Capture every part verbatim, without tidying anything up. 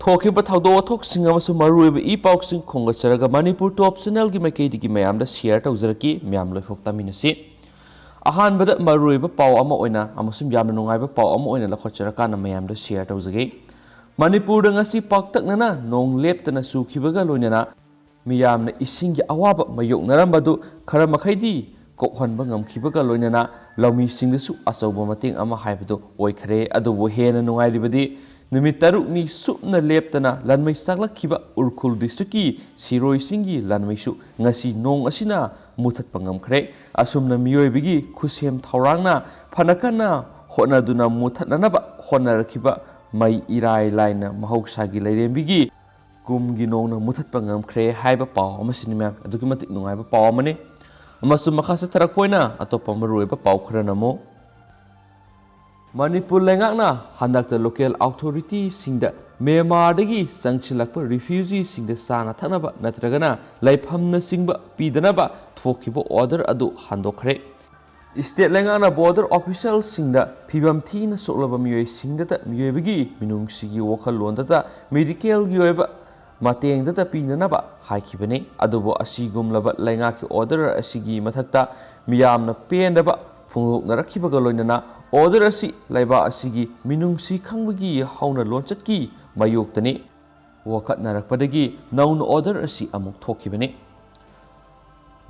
ꯊꯣꯛꯈꯤꯕ ꯊꯧꯗꯣꯛ ꯋꯥꯊꯣꯛꯁꯤꯡ ꯑꯃꯁꯨꯡ ꯃꯔꯨꯑꯣꯏꯕ ꯏ ꯄꯥꯎꯁꯤꯡ ꯈꯣꯝꯒꯠꯆꯔꯒ ꯃꯅꯤꯄꯨꯔ ꯇꯣꯞ ꯆꯦꯅꯦꯜꯒꯤ ꯃꯥꯏꯀꯩꯗꯒꯤ ꯃꯌꯥꯝꯗ ꯁꯤꯌꯔ ꯇꯧꯖꯔꯛꯈꯤ꯫ ꯃꯌꯥꯝ ꯂꯣꯏꯐꯥꯎ ꯇꯥꯃꯤꯟꯅꯁꯤ꯫ ꯑꯍꯥꯟꯕꯗ ꯃꯔꯨꯑꯣꯏꯕ ꯄꯥꯎ ꯑꯃ ꯑꯣꯏꯅ ꯑꯃꯁꯨꯡ ꯌꯥꯝꯅ ꯅꯨꯡꯉꯥꯏꯕ ꯄꯥꯎ ꯑꯃ ꯑꯣꯏꯅ ꯂꯧꯈꯠꯆꯔꯀꯥꯟꯗ ꯃꯌꯥꯝꯗ ꯁꯤꯌꯔ ꯇꯧꯖꯒꯦ꯫ ꯃꯅꯤꯄꯨꯔꯗ ꯉꯁꯤ ꯄꯥꯛꯇꯛꯅꯅ ꯅꯣꯡ ꯂꯦꯞꯇꯅ ꯆꯨꯈꯤꯕꯒ ꯂꯣꯏꯅꯅ ꯃꯤꯌꯥꯝꯅ ꯏꯁꯤꯡꯒꯤ ꯑꯋꯥꯕ ꯃꯥꯌꯣꯛꯅꯔꯝꯕꯗꯨ ꯈꯔ ꯃꯈꯩꯗꯤ ꯀꯣꯛꯍꯟꯕ ꯉꯝꯈꯤꯕꯒ ꯂꯣꯏꯅꯅ ꯂꯧꯃꯤꯁꯤꯡꯗꯁꯨ ꯑꯆꯧꯕ ꯃꯇꯦꯡ ꯑꯃ ꯍꯥꯏꯕꯗꯨ ꯑꯣꯏꯈ꯭ꯔꯦ꯫ ꯑꯗꯨꯕꯨ ꯍꯦꯟꯅ ꯅꯨꯡꯉꯥꯏꯔꯤꯕꯗꯤ ꯅꯨꯃꯤꯠ ꯇꯔꯨꯛꯅꯤ ꯁꯨꯞꯅ ꯂꯦꯞꯇꯅ ꯂꯥꯟꯃꯩ ꯆꯥꯛꯂꯛꯈꯤꯕ ꯎꯈ꯭ꯔꯨꯜ ꯗꯤꯁꯇ꯭ꯔꯤꯛꯀꯤ ꯁꯤꯔꯣꯏ ꯆꯤꯡꯒꯤ ꯂꯥꯟꯃꯩꯁꯨ ꯉꯁꯤ ꯅꯣꯡ ꯑꯁꯤꯅ ꯃꯨꯊꯠꯄ ꯉꯝꯈ꯭ꯔꯦ꯫ ꯑꯁꯨꯝꯅ ꯃꯤꯑꯣꯏꯕꯒꯤ ꯈꯨꯠꯁꯦꯝ ꯊꯧꯔꯥꯡꯅ ꯐꯅ ꯀꯟꯅ ꯍꯣꯠꯅꯗꯨꯅ ꯃꯨꯊꯠꯅꯅꯕ ꯍꯣꯠꯅꯔꯛꯈꯤꯕ ꯃꯩ ꯏꯔꯥꯏ ꯂꯥꯏꯅ ꯃꯍꯧꯁꯥꯒꯤ ꯂꯥꯏꯔꯦꯝꯕꯤꯒꯤ ꯀꯨꯝꯒꯤ ꯅꯣꯡꯅ ꯃꯨꯊꯠꯄ ꯉꯝꯈ꯭ꯔꯦ ꯍꯥꯏꯕ ꯄꯥꯎ ꯑꯃꯁꯤꯅꯤ, ꯃꯌꯥꯝ꯫ ꯑꯗꯨꯛꯀꯤ ꯃꯇꯤꯛ ꯅꯨꯡꯉꯥꯏꯕ ꯄꯥꯎ ꯑꯃꯅꯤ꯫ ꯑꯃꯁꯨꯡ ꯃꯈꯥ ꯆꯠꯊꯔꯛꯄ ꯑꯣꯏꯅ ꯑꯇꯣꯞꯄ ꯃꯔꯨꯑꯣꯏꯕ ꯄꯥꯎ ꯈꯔꯅ ꯑꯃꯨꯛ, ꯃꯅꯤꯄꯨꯔ ꯂꯩꯉꯥꯛꯅ ꯍꯟꯗꯛꯇ ꯂꯣꯀꯦꯜ ꯑꯣꯊꯣꯔꯤꯇꯤꯁꯤꯡꯗ ꯃ꯭ꯌꯥꯟꯃꯥꯔꯗꯒꯤ ꯆꯪꯁꯤꯜꯂꯛꯄ ꯔꯤꯐ꯭ꯌꯨꯖꯤꯁꯤꯡꯗ ꯆꯥꯅ ꯊꯛꯅꯕ ꯅꯠꯇ꯭ꯔꯒꯅ ꯂꯩꯐꯝꯅꯆꯤꯡꯕ ꯄꯤꯗꯅꯕ ꯊꯣꯛꯈꯤꯕ ꯑꯣꯔꯗꯔ ꯑꯗꯨ ꯍꯟꯗꯣꯛꯈ꯭ꯔꯦ꯫ ꯁ꯭ꯇꯦꯠ ꯂꯩꯉꯥꯛꯅ ꯕꯣꯔꯗꯔ ꯑꯣꯐꯤꯁꯤꯌꯦꯜꯁꯤꯡꯗ ꯐꯤꯚꯝ ꯊꯤꯅ ꯁꯣꯛꯂꯕ ꯃꯤꯑꯣꯏꯁꯤꯡꯗꯇ ꯃꯤꯑꯣꯏꯕꯒꯤ ꯃꯤꯅꯨꯡꯁꯤꯒꯤ ꯋꯥꯈꯜꯂꯣꯟꯗꯇ ꯃꯦꯗꯤꯀꯦꯜꯒꯤ ꯑꯣꯏꯕ ꯃꯇꯦꯡꯗꯇ ꯄꯤꯅꯅꯕ ꯍꯥꯏꯈꯤꯕꯅꯤ꯫ ꯑꯗꯨꯕꯨ ꯑꯁꯤꯒꯨꯝꯂꯕ ꯂꯩꯉꯥꯛꯀꯤ ꯑꯣꯔꯗꯔ ꯑꯁꯤꯒꯤ ꯃꯊꯛꯇ ꯃꯤꯌꯥꯝꯅ ꯄꯦꯟꯗꯕ ꯐꯣꯡꯗꯣꯛꯅꯔꯛꯈꯤꯕꯒ ꯂꯣꯏꯅꯅ ꯑꯣꯔꯗꯔ ꯑꯁꯤ ꯂꯩꯕꯥꯛ ꯑꯁꯤꯒꯤ ꯃꯤꯅꯨꯡꯁꯤ ꯈꯪꯕꯒꯤ ꯍꯧꯅ ꯂꯣꯟꯆꯠꯀꯤ ꯃꯥꯌꯣꯛꯇꯅꯤ꯫ ꯋꯥꯀꯠꯅꯔꯛꯄꯗꯒꯤ ꯅꯧꯅ ꯑꯣꯔꯗꯔ ꯑꯁꯤ ꯑꯃꯨꯛ ꯊꯣꯛꯈꯤꯕꯅꯤ꯫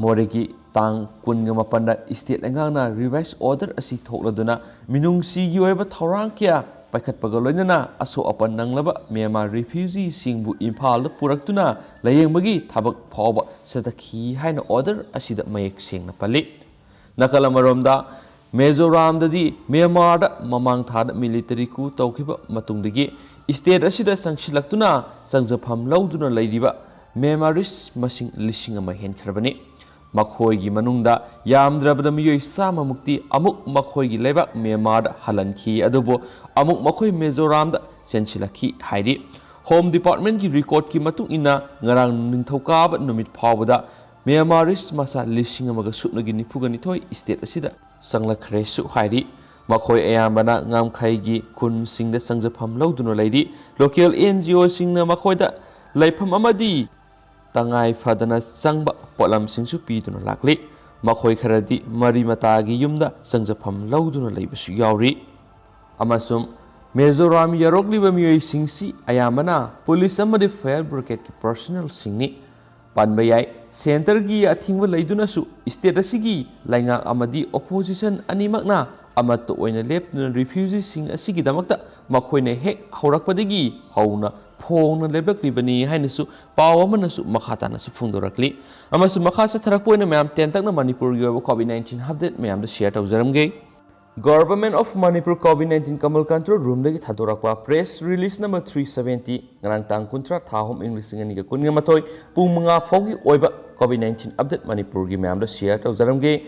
ꯃꯣꯔꯦꯒꯤ ꯇꯥꯡ ꯀꯨꯟꯒ ꯃꯥꯄꯟꯗ ꯁ꯭ꯇꯦꯠ ꯂꯩꯉꯥꯛꯅ ꯔꯤꯚꯥꯏꯁ ꯑꯣꯔꯗꯔ ꯑꯁꯤ ꯊꯣꯛꯂꯗꯨꯅ ꯃꯤꯅꯨꯡꯁꯤꯒꯤ ꯑꯣꯏꯕ ꯊꯧꯔꯥꯡ ꯀꯌꯥ ꯄꯥꯏꯈꯠꯄꯒ ꯂꯣꯏꯅꯅ ꯑꯁꯣꯛ ꯑꯄꯟ ꯅꯪꯂꯕ ꯃ꯭ꯌꯥꯟꯃꯥꯔ ꯔꯤꯐ꯭ꯌꯨꯖꯤꯁꯤꯡꯕꯨ ꯏꯝꯐꯥꯜꯗ ꯄꯨꯔꯛꯇꯨꯅ ꯂꯥꯌꯦꯡꯕꯒꯤ ꯊꯕꯛ ꯐꯥꯎꯕ ꯆꯠꯊꯈꯤ ꯍꯥꯏꯅ ꯑꯣꯔꯗꯔ ꯑꯁꯤꯗ ꯃꯌꯦꯛ ꯁꯦꯡꯅ ꯄꯜꯂꯤ꯫ ꯅꯥꯀꯜ ꯑꯃꯔꯣꯝꯗ, ꯃꯤꯖꯣꯔꯥꯝꯗꯗꯤ ꯃ꯭ꯌꯥꯟꯃꯥꯔꯗ ꯃꯃꯥꯡ ꯊꯥꯗ ꯃꯤꯂꯤꯇꯔꯤ coup ꯇꯧꯈꯤꯕ ꯃꯇꯨꯡꯗꯒꯤ ꯁ꯭ꯇꯦꯠ ꯑꯁꯤꯗ ꯆꯪꯁꯤꯜꯂꯛꯇꯨꯅ ꯆꯪꯖꯐꯝ ꯂꯧꯗꯨꯅ ꯂꯩꯔꯤꯕ ꯃ꯭ꯌꯥꯟꯃꯥꯔꯤꯁ ꯃꯁꯤꯡ ꯂꯤꯁꯤꯡ ꯑꯃ ꯍꯦꯟꯈ꯭ꯔꯕꯅꯤ꯫ ꯃꯈꯣꯏꯒꯤ ꯃꯅꯨꯡꯗ ꯌꯥꯝꯗ꯭ꯔꯕꯗ ꯃꯤꯑꯣꯏ ꯆꯥꯝꯃꯃꯨꯛꯇꯤ ꯑꯃꯨꯛ ꯃꯈꯣꯏꯒꯤ ꯂꯩꯕꯥꯛ ꯃ꯭ꯌꯥꯟꯃꯥꯔꯗ ꯍꯜꯍꯟꯈꯤ, ꯑꯗꯨꯕꯨ ꯑꯃꯨꯛ ꯃꯈꯣꯏ ꯃꯤꯖꯣꯔꯥꯝꯗ ꯆꯦꯟꯁꯤꯜꯂꯛꯈꯤ ꯍꯥꯏꯔꯤ꯫ ꯍꯣꯝ ꯗꯤꯄꯥꯔꯠꯃꯦꯟꯒꯤ ꯔꯦꯀꯣꯔꯗꯀꯤ ꯃꯇꯨꯡ ꯏꯟꯅ, ꯉꯔꯥꯡ ꯅꯤꯡꯊꯧꯀꯥꯕ ꯅꯨꯃꯤꯠ ꯐꯥꯎꯕꯗ ꯃ꯭ꯌꯥꯟꯃꯥꯔꯤꯁ ꯃꯆꯥ ꯂꯤꯁꯤꯡ ꯑꯃꯒ ꯁꯨꯞꯅꯒꯤ ꯅꯤꯐꯨꯒ ꯅꯤꯊꯣꯏ ꯁ꯭ꯇꯦꯠ ꯑꯁꯤꯗ ꯆꯪꯂꯛꯈ꯭ꯔꯦꯁꯨ ꯍꯥꯏꯔꯤ꯫ ꯃꯈꯣꯏ ꯑꯌꯥꯝꯕꯅ ꯉꯝꯈꯩꯒꯤ ꯈꯨꯟꯁꯤꯡꯗ ꯆꯪꯖꯐꯝ ꯂꯧꯗꯨꯅ ꯂꯩꯔꯤ꯫ ꯂꯣꯀꯦꯜ ꯑꯦꯟ ꯖꯤ ꯑꯣꯁꯤꯡꯅ ꯃꯈꯣꯏꯗ ꯂꯩꯐꯝ ꯑꯃꯗꯤ ꯇꯉꯥꯏ ꯐꯗꯅ ꯆꯪꯕ ꯄꯣꯠꯂꯝꯁꯤꯡꯁꯨ ꯄꯤꯗꯨꯅ ꯂꯥꯛꯂꯤ꯫ ꯃꯈꯣꯏ ꯈꯔꯗꯤ ꯃꯔꯤ ꯃꯇꯥꯒꯤ ꯌꯨꯝꯗ ꯆꯪꯖꯐꯝ ꯂꯧꯗꯨꯅ ꯂꯩꯕꯁꯨ ꯌꯥꯎꯔꯤ꯫ ꯑꯃꯁꯨꯡ ꯃꯤꯖꯣꯔꯥꯝ ꯌꯧꯔꯛꯂꯤꯕ ꯃꯤꯑꯣꯏꯁꯤꯡꯁꯤ ꯑꯌꯥꯝꯕꯅ ꯄꯨꯂꯤꯁ ꯑꯃꯗꯤ ꯐꯥꯌꯔ ꯕ꯭ꯔꯤꯒꯦꯗꯀꯤ ꯄꯔꯁꯣꯅꯦꯜꯁꯤꯡꯅꯤ꯫ ꯄꯟꯕ ꯌꯥꯏ, ꯁꯦꯟꯇꯔꯒꯤ ꯑꯊꯤꯡꯕ ꯂꯩꯗꯨꯅꯁꯨ ꯁ꯭ꯇꯦꯠ ꯑꯁꯤꯒꯤ ꯂꯩꯉꯥꯛ ꯑꯃꯗꯤ ꯑꯣꯄꯣꯖꯤꯁꯟ ꯑꯅꯤꯃꯛꯅ ꯑꯃꯠꯇ ꯑꯣꯏꯅ ꯂꯦꯞꯇꯨꯅ ꯔꯤꯐ꯭ꯌꯨꯖꯤꯁꯤꯡ ꯑꯁꯤꯒꯤꯗꯃꯛꯇ ꯃꯈꯣꯏꯅ ꯍꯦꯛ ꯍꯧꯔꯛꯄꯗꯒꯤ ꯍꯧꯅ ꯐꯣꯡꯅ ꯂꯦꯞꯂꯛꯂꯤꯕꯅꯤ ꯍꯥꯏꯅꯁꯨ ꯄꯥꯎ ꯑꯃꯅꯁꯨ ꯃꯈꯥ ꯇꯥꯅꯁꯨ ꯐꯣꯡꯗꯣꯔꯛꯂꯤ꯫ ꯑꯃꯁꯨꯡ ꯃꯈꯥ ꯆꯠꯊꯔꯛꯄ ꯑꯣꯏꯅ ꯃꯌꯥꯝ ꯇꯦꯟꯇꯛꯅ ꯃꯅꯤꯄꯨꯔꯒꯤ ꯑꯣꯏꯕ ꯀꯣꯚꯤꯗ ꯅꯥꯏꯟꯇꯤꯟ ꯑꯞꯗꯦꯠ ꯃꯌꯥꯝꯗ ꯁꯤꯌꯔ ꯇꯧꯖꯔꯝꯒꯦ꯫ Government of Manipur COVID nineteen Command Control Roomꯗꯒꯤ ꯊꯥꯗꯣꯔꯛꯄ press release number three seventy, ꯉꯔꯥꯡ ꯇꯥꯡ ꯀꯨꯟꯊ꯭ꯔꯥ, ꯊꯥ ꯑꯍꯨꯝ, ꯏꯪ ꯂꯤꯁꯤꯡ ꯑꯅꯤꯒ ꯀꯨꯟꯒ ꯃꯥꯊꯣꯏ, ꯄꯨꯡ ꯃꯉꯥ ꯐꯥꯎꯒꯤ ꯑꯣꯏꯕ ꯀꯣꯚꯤꯗ ꯅꯥꯏꯟꯇꯤꯟ ꯑꯞꯗꯦꯠ ꯃꯅꯤꯄꯨꯔꯒꯤ ꯃꯌꯥꯝꯗ ꯁꯤꯌꯔ ꯇꯧꯖꯔꯝꯒꯦ꯫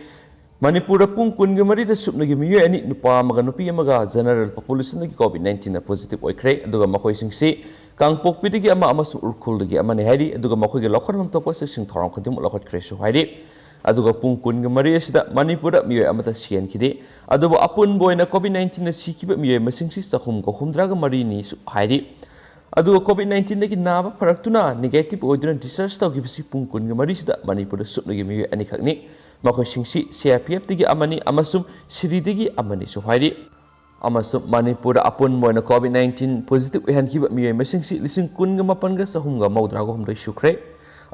ꯃꯅꯤꯄꯨꯔꯗ ꯄꯨꯡ ꯀꯨꯟꯒ ꯃꯔꯤꯗ ꯁꯨꯞꯅꯒꯤ ꯃꯤꯑꯣꯏ ꯑꯅꯤ, ꯅꯨꯄꯥ ꯑꯃꯒ ꯅꯨꯄꯤ ꯑꯃꯒ, ꯖꯦꯅꯔꯦꯜ ꯄꯣꯄꯨꯂꯦꯁꯟꯗꯒꯤ ꯀꯣꯚꯤꯗ ꯅꯥꯏꯟꯇꯤꯟꯅ ꯄꯣꯖꯤꯇꯤꯚ ꯑꯣꯏꯈ꯭ꯔꯦ꯫ ꯑꯗꯨꯒ ꯃꯈꯣꯏꯁꯤꯡꯁꯤ ꯀꯥꯡꯄꯣꯛꯄꯤꯗꯒꯤ ꯑꯃ ꯑꯃꯁꯨꯡ ꯎꯈ꯭ꯔꯨꯜꯗꯒꯤ ꯑꯃꯅꯤ ꯍꯥꯏꯔꯤ꯫ ꯑꯗꯨꯒ ꯃꯈꯣꯏꯒꯤ ꯂꯧꯈꯠꯐꯝ ꯊꯣꯛꯄ ꯆꯦꯛꯁꯤꯡ ꯊꯧꯔꯥꯡ ꯈꯨꯗꯤꯡꯃꯛ ꯂꯧꯈꯠꯈ꯭ꯔꯦꯁꯨ ꯍꯥꯏꯔꯤ꯫ ꯑꯗꯨꯒ ꯄꯨꯡ ꯀꯨꯟꯒ ꯃꯔꯤ ꯑꯁꯤꯗ ꯃꯅꯤꯄꯨꯔꯗ ꯃꯤꯑꯣꯏ ꯑꯃꯠꯇ ꯁꯤꯍꯟꯈꯤꯗꯦ꯫ ꯑꯗꯨꯕꯨ ꯑꯄꯨꯟꯕ ꯑꯣꯏꯅ ꯀꯣꯚꯤꯗ ꯅꯥꯏꯟꯇꯤꯟꯅ ꯁꯤꯈꯤꯕ ꯃꯤꯑꯣꯏ ꯃꯁꯤꯡꯁꯤ ꯆꯍꯨꯝꯒ ꯍꯨꯝꯗ꯭ꯔꯥꯒ ꯃꯔꯤꯅꯤꯁꯨ ꯍꯥꯏꯔꯤ꯫ ꯑꯗꯨꯒ ꯀꯣꯚꯤꯗ ꯅꯥꯏꯟꯇꯤꯟꯗꯒꯤ ꯅꯥꯕ ꯐꯔꯛꯇꯨꯅ ꯅꯦꯒꯦꯇꯤꯚ ꯑꯣꯏꯗꯨꯅ ꯗꯤꯁꯆꯥꯔꯖ ꯇꯧꯈꯤꯕꯁꯤ ꯄꯨꯡ ꯀꯨꯟꯒ ꯃꯔꯤꯁꯤꯗ ꯃꯅꯤꯄꯨꯔꯗ ꯁꯨꯞꯅꯒꯤ ꯃꯤꯑꯣꯏ ꯑꯅꯤꯈꯛꯅꯤ꯫ ꯃꯈꯣꯏꯁꯤꯡꯁꯤ ꯁꯤ ꯑꯥꯔ ꯄꯤ ꯑꯦꯐꯇꯒꯤ ꯑꯃꯅꯤ ꯑꯃꯁꯨꯡ ꯁꯤꯔꯤꯗꯒꯤ ꯑꯃꯅꯤꯁꯨ ꯍꯥꯏꯔꯤ꯫ ꯑꯃꯁꯨꯡ ꯃꯅꯤꯄꯨꯔꯗ ꯑꯄꯨꯟꯕ ꯑꯣꯏꯅ ꯀꯣꯚꯤꯗ ꯅꯥꯏꯟꯇꯤꯟ ꯄꯣꯖꯤꯇꯤꯚ ꯑꯣꯏꯍꯟꯈꯤꯕ ꯃꯤꯑꯣꯏ ꯃꯁꯤꯡꯁꯤ ꯂꯤꯁꯤꯡ ꯀꯨꯟꯒ ꯃꯥꯄꯟꯒ ꯆꯍꯨꯝꯒ ꯃꯧꯗ꯭ꯔꯥꯒ ꯍꯨꯝꯗꯣꯏ ꯁꯨꯈ꯭ꯔꯦ꯫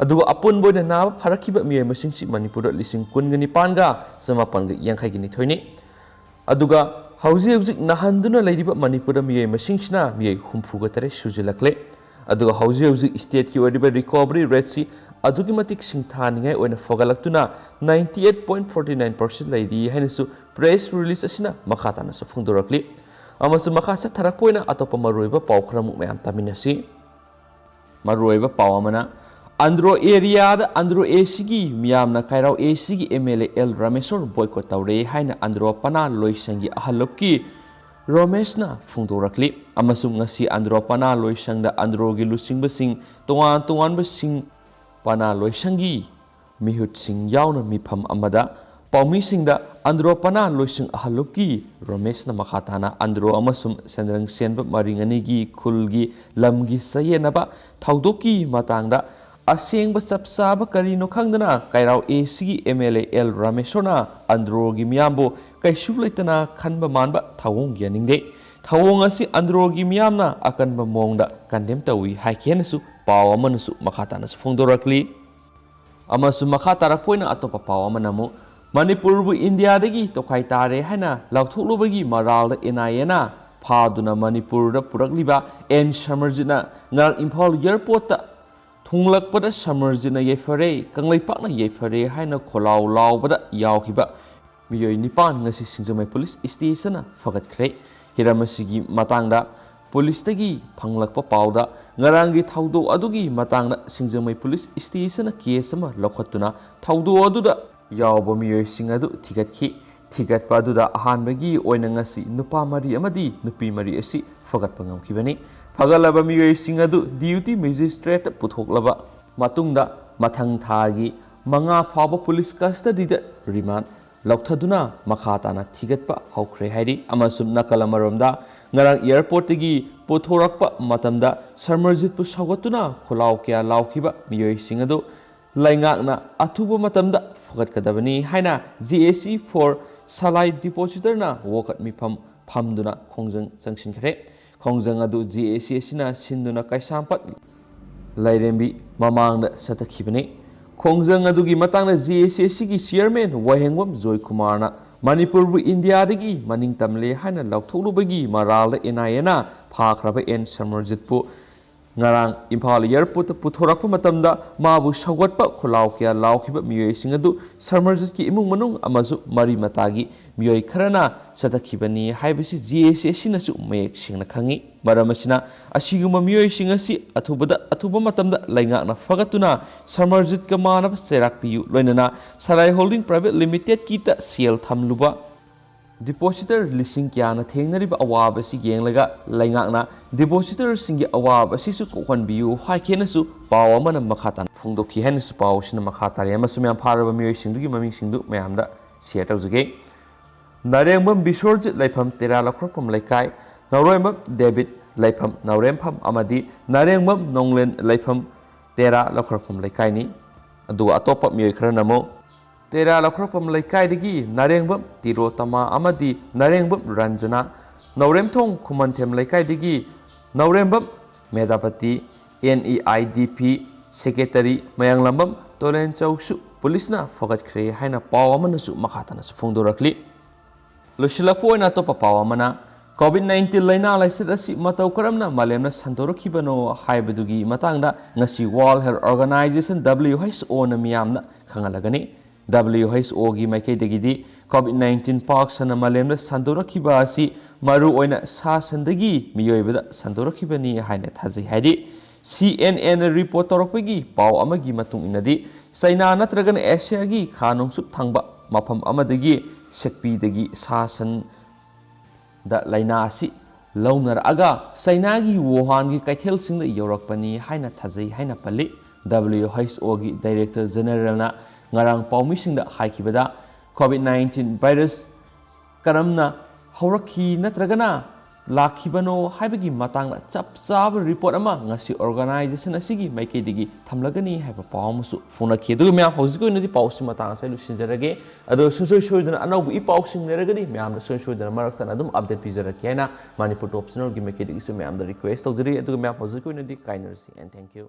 ꯑꯗꯨꯒ ꯑꯄꯨꯟꯕ ꯑꯣꯏꯅ ꯅꯥꯕ ꯐꯔꯛꯈꯤꯕ ꯃꯤꯑꯣꯏ ꯃꯁꯤꯡꯁꯤ ꯃꯅꯤꯄꯨꯔꯗ ꯂꯤꯁꯤꯡ ꯀꯨꯟꯒ ꯅꯤꯄꯥꯟꯒ ꯆꯃꯥꯄꯟꯒ ꯌꯥꯡꯈꯩꯒ ꯅꯤꯊꯣꯏꯅꯤ꯫ ꯑꯗꯨꯒ ꯍꯧꯖꯤꯛ ꯍꯧꯖꯤꯛ ꯅꯥꯍꯟꯗꯨꯅ ꯂꯩꯔꯤꯕ ꯃꯅꯤꯄꯨꯔꯗ ꯃꯤꯑꯣꯏ ꯃꯁꯤꯡꯁꯤꯅ ꯃꯤꯑꯣꯏ ꯍꯨꯝꯐꯨꯒ ꯇꯔꯦꯠ ꯁꯨꯖꯤꯜꯂꯛꯂꯦ꯫ ꯑꯗꯨꯒ ꯍꯧꯖꯤꯛ ꯍꯧꯖꯤꯛ ꯁ꯭ꯇꯦꯠꯀꯤ ꯑꯣꯏꯔꯤꯕ ꯔꯤꯀꯣꯚꯔꯤ ꯔꯦꯠꯁꯤ ꯑꯗꯨꯛꯀꯤ ꯃꯇꯤꯛ ꯁꯤꯡꯊꯥꯅꯤꯡꯉꯥꯏ ꯑꯣꯏꯅ ꯐꯒꯠꯂꯛꯇꯨꯅ ninety eight point forty nine percent ꯂꯩꯔꯤ ꯍꯥꯏꯅꯁꯨ ꯄ꯭ꯔꯦꯁ ꯔꯤꯂꯤꯖ ꯑꯁꯤꯅ ꯃꯈꯥ ꯇꯥꯅꯁꯨ ꯐꯣꯡꯗꯣꯔꯛꯂꯤ꯫ ꯑꯃꯁꯨꯡ ꯃꯈꯥ ꯆꯠꯊꯔꯛꯄ ꯑꯣꯏꯅ ꯑꯇꯣꯞꯄ ꯃꯔꯨꯑꯣꯏꯕ ꯄꯥꯎ ꯈꯔꯃꯨꯛ ꯃꯌꯥꯝ ꯇꯥꯃꯤꯟꯅꯁꯤ꯫ ꯃꯔꯨꯑꯣꯏꯕ ꯄꯥꯎ ꯑꯃꯅ, ꯑꯟꯗ꯭ꯔꯣ ꯑꯦꯔꯤꯌꯥꯗ ꯑꯟꯗ꯭ꯔꯣ ꯑꯦꯁꯤꯒꯤ ꯃꯤꯌꯥꯝꯅ ꯀꯥꯏꯔꯥꯎ ꯑꯦꯁꯤꯒꯤ M L A L Rameshor ꯕꯣꯏꯀꯣꯠ ꯇꯧꯔꯦ ꯍꯥꯏꯅ ꯑꯟꯗ꯭ꯔꯣ ꯄꯅꯥ ꯂꯣꯏꯁꯪꯒꯤ ꯑꯍꯜ ꯂꯨꯞꯀꯤ ꯔꯣꯃꯦꯁꯅ ꯐꯣꯡꯗꯣꯔꯛꯂꯤ꯫ ꯑꯃꯁꯨꯡ ꯉꯁꯤ ꯑꯟꯗ꯭ꯔꯣ ꯄꯅꯥ ꯂꯣꯏꯁꯪꯗ ꯑꯟꯗ꯭ꯔꯣꯒꯤ ꯂꯨꯆꯤꯡꯕꯁꯤꯡ, ꯇꯣꯉꯥꯟ ꯇꯣꯉꯥꯟꯕꯁꯤꯡ, ꯄꯅꯥ ꯂꯣꯏꯁꯪꯒꯤ ꯃꯤꯍꯨꯠꯁꯤꯡ ꯌꯥꯎꯅ ꯃꯤꯐꯝ ꯑꯃꯗ ꯄꯥꯎꯃꯤꯁꯤꯡꯗ ꯑꯟꯗ꯭ꯔꯣ ꯄꯅꯥ ꯂꯣꯏꯁꯪ ꯑꯍꯜꯂꯨꯞꯀꯤ ꯔꯣꯃꯦꯁꯅ ꯃꯈꯥ ꯇꯥꯅ ꯑꯟꯗ꯭ꯔꯣ ꯑꯃꯁꯨꯡ ꯁꯦꯟꯗ꯭ꯔꯪ ꯁꯦꯟꯕ ꯃꯔꯤꯡ ꯑꯅꯤꯒꯤ ꯈꯨꯜꯒꯤ ꯂꯝꯒꯤ ꯆꯌꯦꯠꯅꯕ ꯊꯧꯗꯣꯛꯀꯤ ꯃꯇꯥꯡꯗ ꯑꯁꯦꯡꯕ ꯆꯞ ꯆꯥꯕ ꯀꯔꯤꯅꯣ ꯈꯪꯗꯅ ꯀꯩꯔꯥꯎ ꯑꯦ ꯁꯤꯒꯤ ꯑꯦꯝ ꯑꯦꯜ ꯑꯦ ꯑꯦꯜ ꯔꯥꯃꯦꯁꯣꯔꯅ ꯑꯟꯗ꯭ꯔꯣꯒꯤ ꯃꯤꯌꯥꯝꯕꯨ ꯀꯩꯁꯨ ꯂꯩꯇꯅ ꯈꯟꯕ ꯃꯥꯟꯕ ꯊꯧꯑꯣꯡ ꯌꯥꯅꯤꯡꯗꯦ꯫ ꯊꯧꯑꯣꯡ ꯑꯁꯤ ꯑꯟꯗ꯭ꯔꯣꯒꯤ ꯃꯤꯌꯥꯝꯅ ꯑꯀꯟꯕ ꯃꯑꯣꯡꯗ ꯀꯟꯗꯦꯝ ꯇꯧꯏ ꯍꯥꯏꯈꯤ ꯍꯥꯏꯅꯁꯨ ꯄꯥꯎ ꯑꯃꯅꯁꯨ ꯃꯈꯥ ꯇꯥꯅꯁꯨ ꯐꯣꯡꯗꯣꯔꯛꯂꯤ꯫ ꯑꯃꯁꯨꯡ ꯃꯈꯥ ꯇꯥꯔꯛꯄ ꯑꯣꯏꯅ ꯑꯇꯣꯞꯄ ꯄꯥꯎ ꯑꯃꯅ ꯑꯃꯨꯛ ꯃꯅꯤꯄꯨꯔꯕꯨ ꯏꯟꯗꯤꯌꯥꯗꯒꯤ ꯇꯣꯈꯥꯏ ꯇꯥꯔꯦ ꯍꯥꯏꯅ ꯂꯥꯎꯊꯣꯛꯂꯨꯕꯒꯤ ꯃꯔꯥꯜꯗ ꯑꯦꯟ ꯑꯥꯏ ꯑꯦꯅ ꯐꯥꯗꯨꯅ ꯃꯅꯤꯄꯨꯔꯗ ꯄꯨꯔꯛꯂꯤꯕ ꯑꯦꯟ ꯁꯃꯔꯖꯤꯠꯅ ꯉꯔꯥꯡ ꯏꯝꯐꯥꯜ ꯑꯦꯌꯔꯄꯣꯔꯠꯇ ꯊꯨꯡꯂꯛꯄꯗ ꯁꯃꯔꯖꯤꯠꯅ ꯌꯥꯏꯐꯔꯦ, ꯀꯪꯂꯩꯄꯥꯛꯅ ꯌꯥꯏꯐꯔꯦ ꯍꯥꯏꯅ ꯈꯣꯜꯂꯥꯎ ꯂꯥꯎꯕꯗ ꯌꯥꯎꯈꯤꯕ ꯃꯤꯑꯣꯏ ꯅꯤꯄꯥꯟ ꯉꯁꯤ ꯁꯤꯡꯖꯃꯩ ꯄꯨꯂꯤꯁ ꯁ꯭ꯇꯦꯁꯟꯅ ꯐꯒꯠꯈ꯭ꯔꯦ꯫ ꯍꯤꯔꯝ ꯑꯁꯤꯒꯤ ꯃꯇꯥꯡꯗ ꯄꯨꯂꯤꯁꯇꯒꯤ ꯐꯪꯂꯛꯄ ꯄꯥꯎꯗ ꯉꯔꯥꯡꯒꯤ ꯊꯧꯗꯣꯛ ꯑꯗꯨꯒꯤ ꯃꯇꯥꯡꯗ ꯁꯤꯡꯖꯃꯩ ꯄꯨꯂꯤꯁ ꯁ꯭ꯇꯦꯁꯟꯅ ꯀꯦꯁ ꯑꯃ ꯂꯧꯈꯠꯇꯨꯅ ꯊꯧꯗꯣꯛ ꯑꯗꯨꯗ ꯌꯥꯎꯕ ꯃꯤꯑꯣꯏꯁꯤꯡ ꯑꯗꯨ ꯊꯤꯒꯠꯈꯤ꯫ ꯊꯤꯒꯠꯄ ꯑꯗꯨꯗ ꯑꯍꯥꯟꯕꯒꯤ ꯑꯣꯏꯅ ꯉꯁꯤ ꯅꯨꯄꯥ ꯃꯔꯤ ꯑꯃꯗꯤ ꯅꯨꯄꯤ ꯃꯔꯤ ꯑꯁꯤ ꯐꯒꯠꯄ ꯉꯝꯈꯤꯕꯅꯤ꯫ ꯐꯒꯠꯂꯕ ꯃꯤꯑꯣꯏꯁꯤꯡ ꯑꯗꯨ ꯗꯤꯌꯨꯇꯤ ꯃꯦꯖꯤꯁꯇ꯭ꯔꯦꯠꯇ ꯄꯨꯊꯣꯛꯂꯕ ꯃꯇꯨꯡꯗ ꯃꯊꯪ ꯊꯥꯒꯤ ꯃꯉꯥ ꯐꯥꯎꯕ ꯄꯨꯂꯤꯁ ꯀꯁꯇꯗꯤꯗ ꯔꯤꯃꯥꯟ ꯂꯧꯊꯗꯨꯅ ꯃꯈꯥ ꯇꯥꯅ ꯊꯤꯒꯠꯄ ꯍꯧꯈ꯭ꯔꯦ ꯍꯥꯏꯔꯤ꯫ ꯑꯃꯁꯨꯡ ꯅꯥꯀꯜ ꯑꯃꯔꯣꯝꯗ ꯉꯔꯥꯡ ꯑꯦꯌꯔꯄꯣꯔꯠꯇꯒꯤ ꯄꯨꯊꯣꯔꯛꯄ ꯃꯇꯝꯗ ꯁꯃꯔꯖꯤꯠꯄꯨ ꯁꯧꯒꯠꯇꯨꯅ ꯈꯣꯜꯂꯥꯎ ꯀꯌꯥ ꯂꯥꯎꯈꯤꯕ ꯃꯤꯑꯣꯏꯁꯤꯡ ꯑꯗꯨ ꯂꯩꯉꯥꯛꯅ ꯑꯊꯨꯕ ꯃꯇꯝꯗ ꯐꯒꯠꯀꯗꯕꯅꯤ ꯍꯥꯏꯅ ꯖꯦ ꯑꯦ ꯁꯤ ꯐꯣꯔ ꯁꯂꯥꯏ ꯗꯤꯄꯣꯖꯤꯇꯔꯅ ꯋꯥꯀꯠ ꯃꯤꯐꯝ ꯐꯝꯗꯨꯅ ꯈꯣꯡꯖꯪ ꯆꯪꯁꯤꯟꯈ꯭ꯔꯦ꯫ ꯈꯣꯡꯖꯪ ꯑꯗꯨ ꯖꯦ ꯑꯦ ꯁꯤ ꯑꯁꯤꯅ ꯁꯤꯟꯗꯨꯅ ꯀꯩꯁꯥꯝꯄꯥꯠ ꯂꯥꯏꯔꯦꯝꯕꯤ ꯃꯃꯥꯡꯗ ꯆꯠꯊꯈꯤꯕꯅꯤ꯫ ꯈꯣꯡꯖꯪ ꯑꯗꯨꯒꯤ ꯃꯇꯥꯡꯗ ꯖꯦ ꯑꯦ ꯁꯤ ꯑꯁꯤꯒꯤ ꯆꯤꯌꯔꯃꯦꯟ ꯋꯥꯍꯦꯡꯕꯝ ꯖꯣꯏꯀꯨꯃꯥꯔꯅ ꯃꯅꯤꯄꯨꯔꯕꯨ ꯏꯟꯗꯤꯌꯥꯗꯒꯤ ꯃꯅꯤꯡ ꯇꯝꯂꯦ ꯍꯥꯏꯅ ꯂꯥꯎꯊꯣꯛꯂꯨꯕꯒꯤ ꯃꯔꯥꯜꯗ ꯑꯦꯟ ꯑꯥꯏ ꯑꯦꯅ ꯐꯥꯈ꯭ꯔꯕ ꯑꯦꯟ ꯁꯃꯔꯖꯤꯠꯄꯨ ꯉꯔꯥꯡ ꯏꯝꯐꯥꯜ ꯑꯦꯌꯔꯄꯣꯔꯠꯇ ꯄꯨꯊꯣꯔꯛꯄ ꯃꯇꯝꯗ ꯃꯥꯕꯨ ꯁꯧꯒꯠꯄ ꯈꯣꯜꯂꯥꯎ ꯀꯌꯥ ꯂꯥꯎꯈꯤꯕ ꯃꯤꯑꯣꯏꯁꯤꯡ ꯑꯗꯨ ꯁꯃꯔꯖꯤꯠꯀꯤ ꯏꯃꯨꯡ ꯃꯅꯨꯡ ꯑꯃꯁꯨꯡ ꯃꯔꯤ ꯃꯇꯥꯒꯤ ꯃꯤꯑꯣꯏ ꯈꯔꯅ ꯆꯠꯊꯈꯤꯕꯅꯤ ꯍꯥꯏꯕꯁꯤ ꯖꯦ ꯑꯦ ꯁꯤ ꯑꯁꯤꯅꯁꯨ ꯃꯌꯦꯛ ꯁꯦꯡꯅ ꯈꯪꯏ꯫ ꯃꯔꯝ ꯑꯁꯤꯅ ꯑꯁꯤꯒꯨꯝꯕ ꯃꯤꯑꯣꯏꯁꯤꯡ ꯑꯁꯤ ꯑꯊꯨꯕꯗ, ꯑꯊꯨꯕ ꯃꯇꯝꯗ ꯂꯩꯉꯥꯛꯅ ꯐꯒꯠꯇꯨꯅ ꯁꯃꯔꯖꯤꯠꯀ ꯃꯥꯟꯅꯕ ꯆꯩꯔꯥꯛ ꯄꯤꯌꯨ, ꯂꯣꯏꯅꯅ ꯁꯂꯥꯏ ꯍꯣꯜꯗꯤꯡ ꯄ꯭ꯔꯥꯏꯚꯦꯠ ꯂꯤꯃꯤꯇꯦꯗꯀꯤꯇ ꯁꯦꯜ ꯊꯝꯂꯨꯕ ꯗꯤꯄꯣꯖꯤꯇꯔ ꯂꯤꯁꯤꯡ ꯀꯌꯥꯅ ꯊꯦꯡꯅꯔꯤꯕ ꯑꯋꯥꯕ ꯑꯁꯤ ꯌꯦꯡꯂꯒ ꯂꯩꯉꯥꯛꯅ ꯗꯤꯄꯣꯖꯤꯇꯔꯁꯤꯡꯒꯤ ꯑꯋꯥꯕ ꯑꯁꯤꯁꯨ ꯀꯣꯛꯍꯟꯕꯤꯌꯨ ꯍꯥꯏꯈꯤꯅꯁꯨ ꯄꯥꯎ ꯑꯃꯅ ꯃꯈꯥ ꯇꯥꯅ ꯐꯣꯡꯗꯣꯛꯈꯤ ꯍꯥꯏꯅꯁꯨ ꯄꯥꯎ ꯑꯁꯤꯅ ꯃꯈꯥ ꯇꯥꯔꯤ꯫ ꯑꯃꯁꯨꯡ ꯃꯌꯥꯝ ꯐꯥꯔꯕ ꯃꯤꯑꯣꯏꯁꯤꯡꯗꯨꯒꯤ ꯃꯃꯤꯡꯁꯤꯡꯗꯨ ꯃꯌꯥꯝꯗ ꯁꯤꯌꯔ ꯇꯧꯖꯒꯦ꯫ ꯅꯥꯔꯦꯡꯕꯝ ꯕꯤꯁ꯭ꯋꯔꯖꯤꯠ, ꯂꯩꯐꯝ ꯇꯦꯔꯥ ꯂꯧꯈ꯭ꯔꯛꯐꯝ ꯂꯩꯀꯥꯏ, ꯅꯥꯎꯔꯦꯝꯕꯝ ꯗꯦꯕꯤꯠ, ꯂꯩꯐꯝ ꯅꯥꯎꯔꯦꯝꯐꯝ ꯑꯃꯗꯤ ꯅꯥꯔꯦꯡꯕꯝ ꯅꯣꯡꯂꯦꯟ, ꯂꯩꯐꯝ ꯇꯦꯔꯥ ꯂꯧꯈ꯭ꯔꯛꯐꯝ ꯂꯩꯀꯥꯏꯅꯤ꯫ ꯑꯗꯨꯒ ꯑꯇꯣꯞꯄ ꯃꯤꯑꯣꯏ ꯈꯔꯅ ꯑꯃꯨꯛ ꯇꯦꯔꯥ ꯂꯧꯈ꯭ꯔꯛꯐꯝ ꯂꯩꯀꯥꯏꯗꯒꯤ ꯅꯥꯔꯦꯡꯕꯝ ꯇꯤꯔꯣꯇꯃꯥ ꯑꯃꯗꯤ ꯅꯥꯔꯦꯡꯕꯝ ꯔꯟꯖꯅꯥ, ꯅꯧꯔꯦꯝꯊꯣꯡ ꯈꯨꯃꯟꯊꯦꯝ ꯂꯩꯀꯥꯏꯗꯒꯤ Naorembam Medhapati, N E I D P secretary Mayanglambam ꯇꯣꯂꯦꯟꯆꯧꯁꯨ ꯄꯨꯂꯤꯁꯅ ꯐꯒꯠꯈ꯭ꯔꯦ ꯍꯥꯏꯅ ꯄꯥꯎ ꯑꯃꯅꯁꯨ ꯃꯈꯥ ꯇꯥꯅꯁꯨ ꯐꯣꯡꯗꯣꯔꯛꯂꯤ꯫ ꯂꯣꯏꯁꯤꯜꯂꯛꯄ ꯑꯣꯏꯅ ꯑꯇꯣꯞꯄ ꯄꯥꯎ ꯑꯃꯅ, ꯀꯣꯚꯤꯗ ꯅꯥꯏꯟꯇꯤꯟ ꯂꯥꯏꯅꯥ ꯂꯥꯏꯆꯠ ꯑꯁꯤ ꯃꯇꯧ ꯀꯔꯝꯅ ꯃꯥꯂꯦꯝꯅ ꯁꯟꯗꯣꯔꯛꯈꯤꯕꯅꯣ ꯍꯥꯏꯕꯗꯨꯒꯤ ꯃꯇꯥꯡꯗ ꯉꯁꯤ World Health Organization, W H O ꯅ ꯃꯤꯌꯥꯝꯅ ꯈꯪꯍꯜꯂꯒꯅꯤ꯫ W H O ꯒꯤ ꯃꯥꯏꯀꯩꯗꯒꯤꯗꯤ ꯀꯣꯚꯤꯗ ꯅꯥꯏꯟꯇꯤꯟ ꯄꯥꯛ ꯁꯟꯅ ꯃꯥꯂꯦꯝꯗ ꯁꯟꯗꯣꯔꯛꯈꯤꯕ ꯑꯁꯤ ꯃꯔꯨꯑꯣꯏꯅ ꯁꯥ ꯁꯟꯗꯒꯤ ꯃꯤꯑꯣꯏꯕꯗ ꯁꯟꯗꯣꯔꯛꯈꯤꯕꯅꯤ ꯍꯥꯏꯅ ꯊꯥꯖꯩ ꯍꯥꯏꯔꯤ꯫ C N N ꯅ ꯔꯤꯄꯣꯔꯠ ꯇꯧꯔꯛꯄꯒꯤ ꯄꯥꯎ ꯑꯃꯒꯤ ꯃꯇꯨꯡ ꯏꯟꯅꯗꯤ, ꯆꯩꯅꯥ ꯅꯠꯇ꯭ꯔꯒꯅ ꯑꯦꯁꯤꯌꯥꯒꯤ ꯈꯥ ꯅꯣꯡꯆꯨꯞ ꯊꯪꯕ ꯃꯐꯝ ꯑꯃꯗꯒꯤ ꯁꯦꯛꯄꯤꯗꯒꯤ ꯁꯥ ꯁꯟ ꯗ ꯂꯥꯏꯅꯥ ꯑꯁꯤ ꯂꯧꯅꯔꯛꯑꯒ ꯆꯩꯅꯥꯒꯤ ꯋꯨꯍꯥꯟꯒꯤ ꯀꯩꯊꯦꯜꯁꯤꯡꯗ ꯌꯧꯔꯛꯄꯅꯤ ꯍꯥꯏꯅ ꯊꯥꯖꯩ ꯍꯥꯏꯅ ꯄꯜꯂꯤ꯫ W H O ꯒꯤ ꯗꯥꯏꯔꯦꯛꯇꯔ ꯖꯦꯅꯔꯦꯜꯅ ꯉꯔꯥꯡ ꯄꯥꯎꯃꯤꯁꯤꯡꯗ ꯍꯥꯏꯈꯤꯕꯗ, ꯀꯣꯚꯤꯗ ꯅꯥꯏꯟꯇꯤꯟ ꯚꯥꯏꯔꯁ ꯀꯔꯝꯅ ꯍꯧꯔꯛꯈꯤ ꯅꯠꯇ꯭ꯔꯒꯅ ꯂꯥꯛꯈꯤꯕꯅꯣ ꯍꯥꯏꯕꯒꯤ ꯃꯇꯥꯡꯗ ꯆꯞ ꯆꯥꯕ ꯔꯤꯄꯣꯔꯠ ꯑꯃ ꯉꯁꯤ ꯑꯣꯔꯒꯅꯥꯏꯖꯦꯁꯟ ꯑꯁꯤꯒꯤ ꯃꯥꯏꯀꯩꯗꯒꯤ ꯊꯝꯂꯒꯅꯤ ꯍꯥꯏꯕ ꯄꯥꯎ ꯑꯃꯁꯨ ꯐꯣꯡꯂꯛꯈꯤ꯫ ꯑꯗꯨꯒ ꯃꯌꯥꯝ, ꯍꯧꯖꯤꯛꯀꯤ ꯑꯣꯏꯅꯗꯤ ꯄꯥꯎꯁꯤ ꯃꯇꯥꯡ ꯑꯁꯤꯗ ꯂꯣꯏꯁꯤꯟꯖꯔꯒꯦ꯫ ꯑꯗꯣ ꯁꯨꯡꯁꯣꯏ ꯁꯣꯏꯗꯅ ꯑꯅꯧꯕ ꯏ ꯄꯥꯎꯁꯤꯡ ꯂꯩꯔꯒꯗꯤ ꯃꯌꯥꯝꯗ ꯁꯨꯡꯁꯣꯏ ꯁꯣꯏꯗꯅ ꯃꯔꯛ ꯊꯠꯅ ꯑꯗꯨꯝ ꯑꯞꯗꯦꯠ ꯄꯤꯖꯔꯛꯀꯦ ꯍꯥꯏꯅ ꯃꯅꯤꯄꯨꯔ ꯇꯣꯞ ꯆꯦꯅꯦꯜꯒꯤ ꯃꯥꯏꯀꯩꯗꯒꯤꯁꯨ ꯃꯌꯥꯝꯗ ꯔꯤꯀ꯭ꯋꯦꯁ ꯇꯧꯖꯔꯤ꯫ ꯑꯗꯨꯒ ꯃꯌꯥꯝ, ꯍꯧꯖꯤꯛꯀꯤ ꯑꯣꯏꯅꯗꯤ ꯀꯥꯏꯅꯔꯁꯤ, and thank you꯫